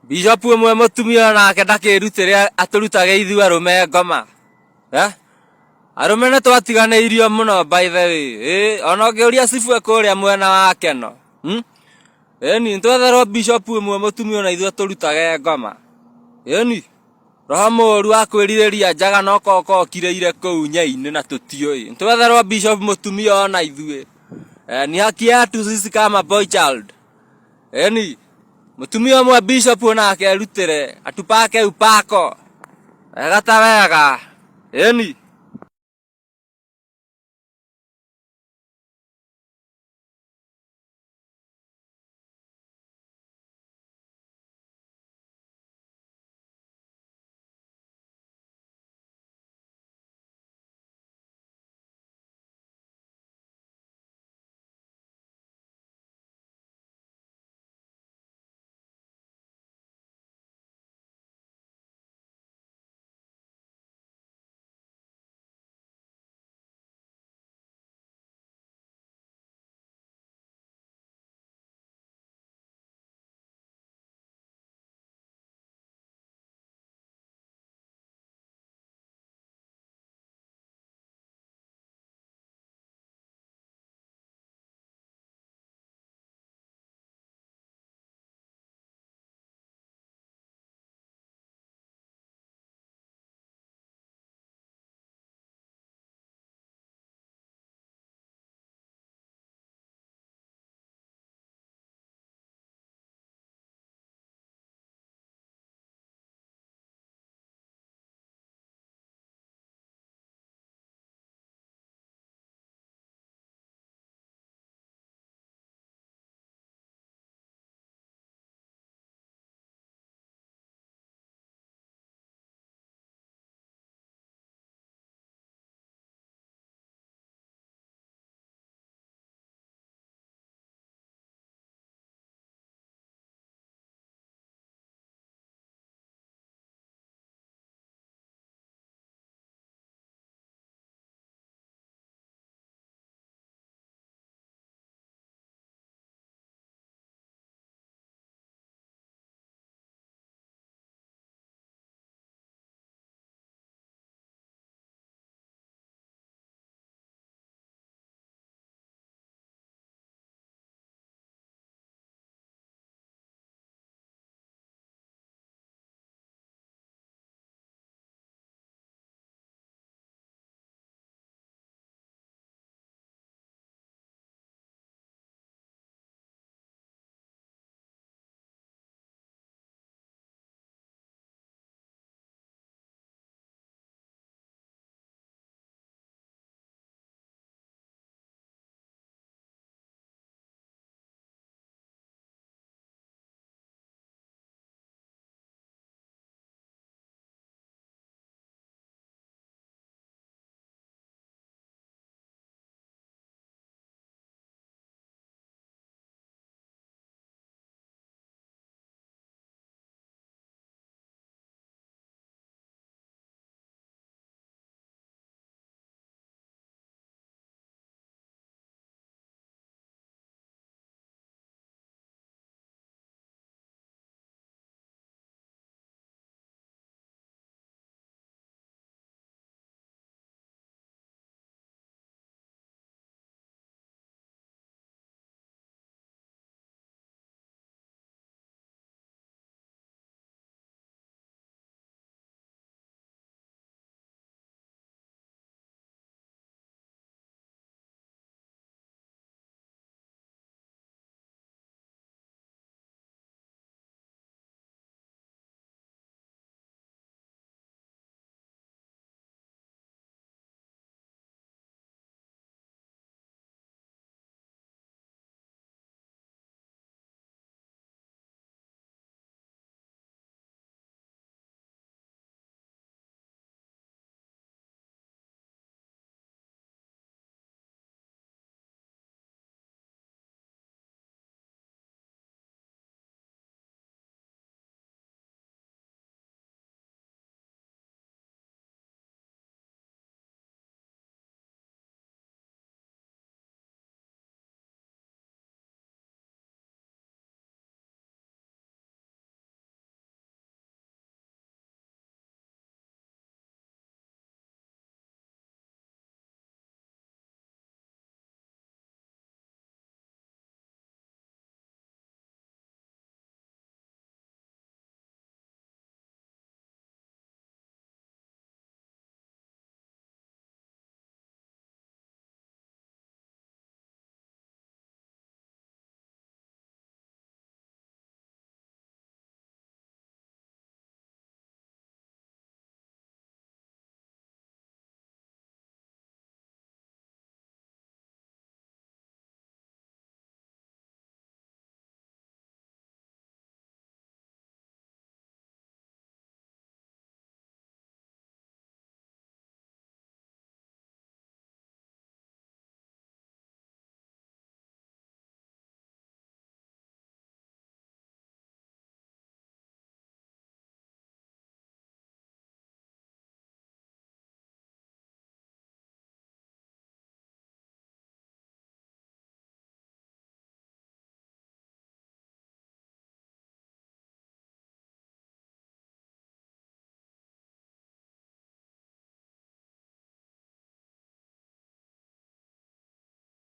Bishop ũmwe mũtumia onake ndakĩrutĩre atũrutage ithuĩ arũme ngoma. Eh? Arũme nĩ twatiganĩirio mũno by the way. Ĩ, ona ũngĩũria cibũ kũrĩa mwena wa Keno. Hmm? Ĩni, twetherwo bishop ũmwe mũtumia ona ithuĩ atũrutage ngoma. Ĩni, roho mũru wa kwĩrirĩria njaga no koka okirĩire kũu nyei-inĩ na tũtiũĩ. Twetherwo bishop mũtumia ona ithuĩ. Eh, ni haki yetu sisi kama boy child. Eni, mũtumia ũmwe bishop onake erutĩre atupake upako. Wega ta wega. Eni.